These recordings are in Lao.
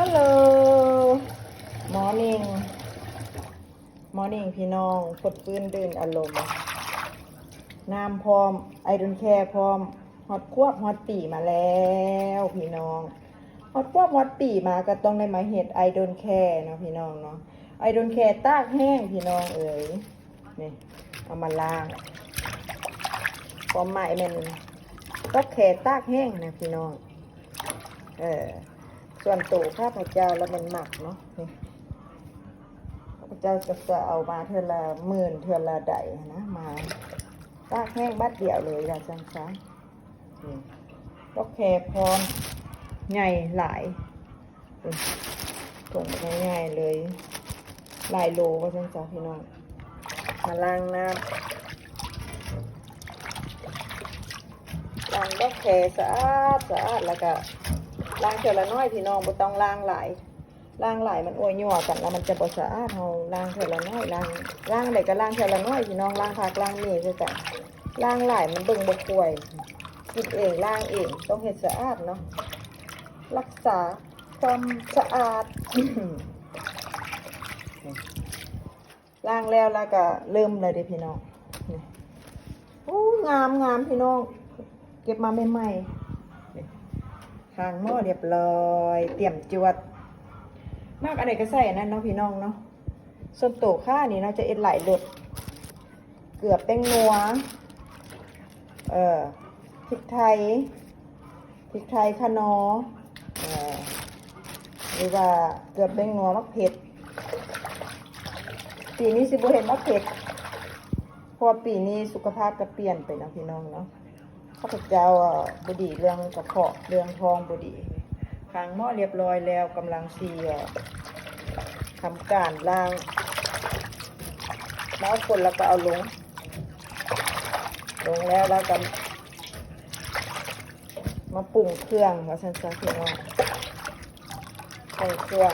Hello Morning Morning ພີ່ນ້ອງ ຟົດຟື້ນດື່ນອາລົມ ນ້ຳພ້ອມ I don't care ພ້ອມ ຮອດຄວບຮອດປີມາແລ້ວພີ່ນ້ອງ ຮອດຄວບຮອດປີມາກໍຕ້ອງໄດ້ມາເຮັດ I don't care ເນາະພີ່ນ້ອງເນາະ I don't care ຕາກແຫ້ງພີ່ນ້ອງເອີຍ ນີ້ ເອົາມາລ້າງ ຄວາມໝາຍແມ່ນ ດອກແຄຕາກແຫ້ງນະພີ່ນ້ອງ ເອີ ສ່ວນໂຕຂ້າພະເຈົ້າລະແມ່ນມັກເນາະ ນີ້ ຂ້າພະເຈົ້າກໍຈະເອົາມາເທື່ອລະໝື່ນເທື່ອລະໃດນະ ມາຕາກແຫ້ງບາດດຽວເລີຍວ່າຊັ້ນຊະ ນີ້ ດອກແຄພ້ອມ ໃຫຍ່ຫຼາຍ ຖົງໃຫຍ່ໆເລີຍ ຫຼາຍໂລວ່າຊັ້ນຊະພີ່ນ້ອງ ມາລ້າງນ້ຳ ລ້າງດອກແຄສະອາດສະອາດ ແລ້ວກະລ້າງເທື່ອລະໜ້ອຍພີ່ນ້ອງ ບໍ່ຕ້ອງລ້າງຫຼາຍ ລ້າງຫຼາຍມັນອົວຍົວກັນ ແລ້ວມັນຈະບໍ່ສະອາດ ເຮົາລ້າງເທື່ອລະໜ້ອຍ ລ້າງ ລ້າງໃດກໍລ້າງເທື່ອລະໜ້ອຍພີ່ນ້ອງ ລ້າງຜັກລ້າງໝີ່ຄືກັນ ລ້າງຫຼາຍມັນເບິ່ງບໍ່ຄວຍ ກິນເອງລ້າງເອງ ຕ້ອງເຮັດສະອາດເນາະ ລັກສາຄວາມສະອາດ ລ້າງແລ້ວລະກະເລີ່ມເລີຍເດ້ພີ່ນ້ອງ ນີ້ ໂອ້ ງາມໆ ພີ່ນ້ອງ ເກັບມາໃໝ່ໆ ນີ້ ຄາງໝໍ້ລຽບລ້ອຍ ຕຽມຈວດ ມັກອັນໃດກໍໃສ່ອັນນັ້ນເນາະພີ່ນ້ອງເນາະ ສ່ວນໂຕຂ້ານີ້ເນາະ ຈະເຮັດຫຼາຍລົດ ເກືອແປ້ງນົວ ເອີ ພິກໄທ ພິກໄທ ຂະໜໍ ເອີ ຫຼືວ່າເກືອແປ້ງນົວ ໝາກເຜັດ ປີນີ້ຊິບໍ່ເຮັດໝາກເຜັດ ເພາະວ່າປີນີ້ສຸຂະພາບກໍປ່ຽນໄປເນາະພີ່ນ້ອງເນາະ ຂ້າພະເຈົ້າ ເອີ ບໍ່ດີເລື່ອງກະເພາະ ເລື່ອງທ້ອງບໍ່ດີ ຄາງໝໍ້ລຽບລ້ອຍແລ້ວ ກຳລັງຊິ ເອີ ທຳການລ້າງ ມາເອົາຄົນແລ້ວກໍເອົາລົງ ລົງແລ້ວ ແລ້ວກໍມາປຸງເຄື່ອງວ່າຊັ້ນຊະພີ່ນ້ອງ ປຸງເຄື່ອງ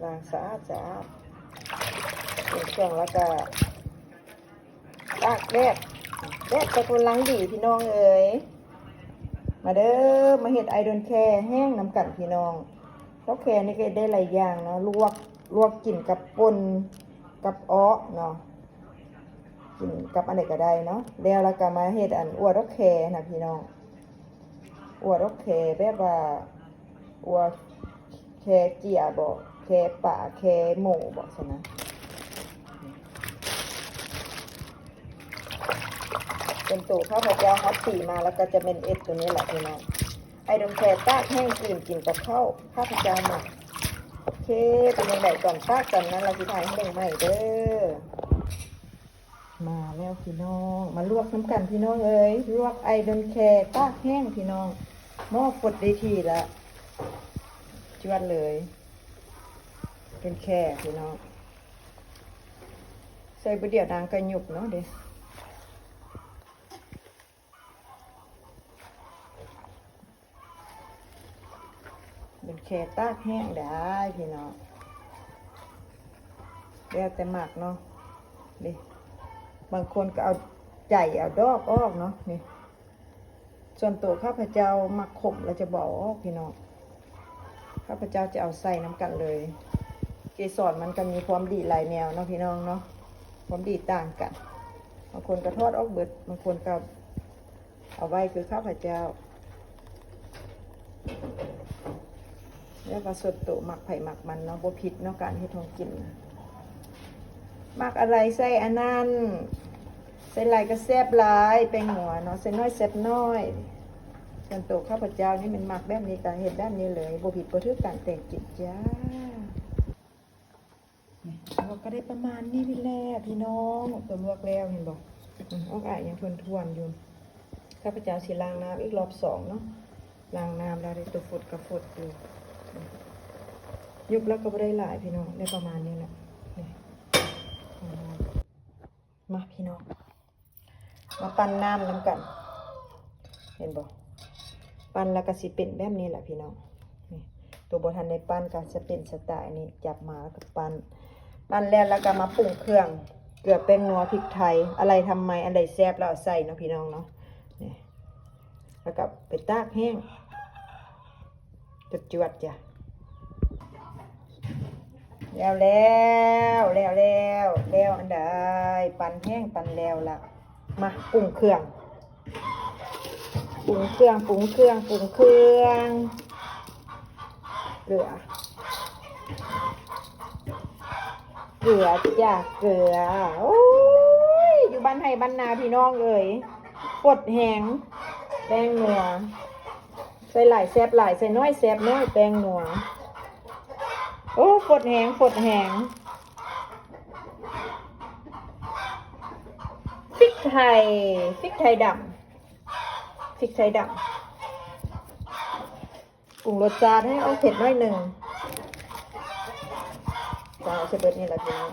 ລ້າງສະອາດສະອາດ ປຸງເຄື່ອງແລ້ວກໍຕາກແດດ ແດດກໍກຳລັງດີພີ່ນ້ອງເອີຍ ມາເດີ ມາເຮັດ I don't care ແຫ້ງນຳກັນພີ່ນ້ອງ ດອກແຄນີ້ກໍເຮັດໄດ້ຫຼາຍຢ່າງເນາະ ລວກ ລວກກິນກັບປົ່ນ ກັບເອາະເນາະ ກິນກັບອັນໃດກໍໄດ້ເນາະ ແລ້ວລະກະມາເຮັດອັນອົ່ວດອກແຄນະພີ່ນ້ອງ ອົ່ວດອກແຄແບບວ່າ ອົ່ວແຄເຈຍບໍ ແຄປາ ແຄໝູບໍຊັ້ນນະ ເປັນໂຕຂ້າພະເຈົ້າຮອດປີມາລະກະຈະແມ່ນເຮັດໂຕນີ້ລະພີ່ນ້ອງ I don't care ຕາກແຫ້ງ ຈືນກິນກັບເຂົ້າ ຂ້າພະເຈົ້າມັກ ໂອເຄ ເປັນຈັ່ງໃດຕອນຕາກຕອນນັ້ນລະຊິຖ່າຍໃຫ້ເບິ່ງໃໝ່ເດີ ມາແລ້ວພີ່ນ້ອງ ມາລວກນຳກັນພີ່ນ້ອງເອີຍ ລວກ I don't care ຕາກແຫ້ງພີ່ນ້ອງ ໝໍ້ຟົດໄດ້ທີ່ລະ ຈວດເລີຍ don't care ພີ່ນ້ອງ ໃສ່ບາດດຽວນາງກະຫຍຸບເນາະເດ້. ເປັນແຄຕາກແຫ້ງໄດ້ພີ່ນ້ອງ ແລ້ວແຕ່ມັກເນາະ ນີ້ ບາງຄົນກໍເອົາໃຈເອົາດອກອອກເນາະ ນີ້ ສ່ວນໂຕຂ້າພະເຈົ້າມັກຂົມແລ້ວຈະບໍ່ເອົາອອກພີ່ນ້ອງ ຂ້າພະເຈົ້າຈະເອົາໃສ່ນຳກັນເລີຍ ເກສອນມັນກໍມີຄວາມດີຫຼາຍແນວເນາະພີ່ນ້ອງເນາະ ຄວາມດີຕ່າງກັນ ບາງຄົນກໍຖອດອອກເບິດ ບາງຄົນກໍ ເອົາໄວ້ຄືຂ້າພະເຈົ້າ ແລ້ວກໍສ່ວນໂຕມັກໃຜມັກມັນເນາະ ບໍ່ຜິດເນາະ ການເຮັດຂອງກິນ ມັກອັນໃດໃສ່ອັນນັ້ນ ໃສ່ຫຼາຍກໍແຊບຫຼາຍ ແປ້ງນົວເນາະ ໃສ່ໜ້ອຍແຊບໜ້ອຍ ສ່ວນໂຕຂ້າພະເຈົ້ານີ້ແມ່ນມັກແບບນີ້ ກໍເຮັດແບບນີ້ເລີຍ ບໍ່ຜິດບໍ່ຖືກການແຕ່ງກິນຈ້າ. ນີ້ ລວກກໍໄດ້ປະມານນີ້ແຫຼະພີ່ນ້ອງ ຕົວລວກແລ້ວເຫັນບໍ່ ອອກອາຍຍັງທວນໆຢູ່ ຂ້າພະເຈົ້າຊິລ້າງນ້ຳອີກລອບສອງເນາະ ລ້າງນ້ຳແລ້ວໄດ້ຕົວຟົດກໍຟົດຢູ່ ຍຸບແລ້ວກໍບໍ່ໄດ້ຫຼາຍພີ່ນ້ອງ ໄດ້ປະມານນີ້ແຫຼະ ນີ້ ມາພີ່ນ້ອງ ມາປັ່ນນ້ຳນຳກັນ ເຫັນບໍ່ ປັ່ນແລ້ວກໍຊິເປັນແບບນີ້ແຫຼະພີ່ນ້ອງ ນີ້ ໂຕບໍ່ທັນໄດ້ປັ່ນກໍຈະເປັນສະໄຕນີ້ ຈັບມາແລ້ວກໍປັ່ນ ປັ່ນແລ້ວ ແລ້ວກໍມາປຸງເຄື່ອງ ເກືອ ແປ້ງນົວ ພິກໄທ ອະໄລທຳໄມ ອັນໃດແຊບແລ້ວເອົາໃສ່ເນາະພີ່ນ້ອງເນາະ ນີ້ ແລ້ວກໍໄປຕາກແຫ້ງ ຈວດໆ ຈ້ະ. ແລ້ວ ແລ້ວ ແລ້ວ ແລ້ວ ແລ້ວອັນໃດ ປັ່ນແຫ້ງ ປັ່ນແລ້ວລະ ມາປຸງເຄື່ອງ ປຸງເຄື່ອງ ປຸງເຄື່ອງ ປຸງເຄື່ອງ ເກືອ ເກືອຈ້າ ເກືອ. ໂອ້ຍ ຢູ່ບ້ານໄຮ່ບ້ານນາພີ່ນ້ອງເອີຍ ຟົດແຮງ ແປ້ງນົວ ໃສ່ຫຼາຍແຊບຫຼາຍ ໃສ່ນ້ອຍແຊບນ້ອຍ ແປ້ງນົວ. ໂອ້ ຟົດແຮງ ຟົດແຮງ. ພິກໄທ ພິກໄທດຳ ພິກໄທດຳ. ປຸງລົດຊາດໃຫ້ອອກເຜັດໜ້ອຍໜຶ່ງ. ເຈົ້າ ໃສ່ເບິດນີ້ລະພີ່ນ້ອງ.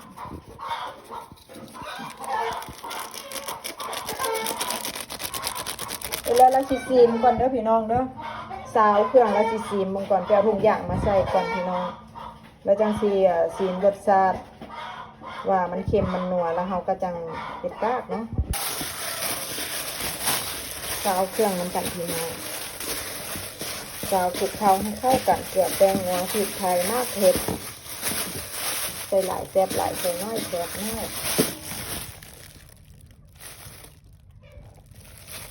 ເວລາລາວຊິຊີມກ່ອນເດີພີ່ນ້ອງເດີ ຊາວເຄື່ອງລາວຊິຊີມເບິ່ງກ່ອນ ໄປເອົາທຸກຢ່າງມາໃສ່ກ່ອນພີ່ນ້ອງ ແລ້ວຈັ່ງຊິ ເອີ ຊີມລົດຊາດວ່າມັນເຄັມມັນນົວ ແລ້ວເຮົາກໍຈັ່ງເຮັດຕາກເນາະ. ຊາວເຄື່ອງນຳກັນພີ່ນ້ອງ ຊາວຄລຸກເຄົ້າໃຫ້ເຂົ້າກັນ ເກືອ ແປ້ງນົວ ພິກໄທ ໝາກເຜັດ ໃສ່ຫຼາຍແຊບຫຼາຍ ໃສ່ນ້ອຍແຊບນ້ອຍ.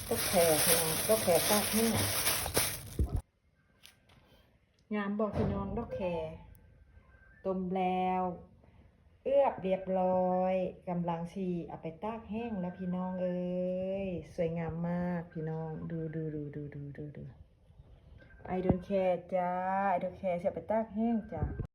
ດອກແຄພີ່ນ້ອງ ດອກແຄຕາກແຫ້ງ. ງາມບໍ່ພີ່ນ້ອງ ດອກແຄ ຕົ້ມແລ້ວ ເອືອບລຽບຮ້ອຍ ກຳລັງຊິເອົາໄປຕາກແຫ້ງແລ້ວພີ່ນ້ອງເອີຍ ສວຍງາມມາກພີ່ນ້ອງ. ດູ ດູ ດູ ດູ ດູ ດູ ດູ I don't care ຈ້າ I don't care ຊິເອົາໄປຕາກແຫ້ງຈ້າ.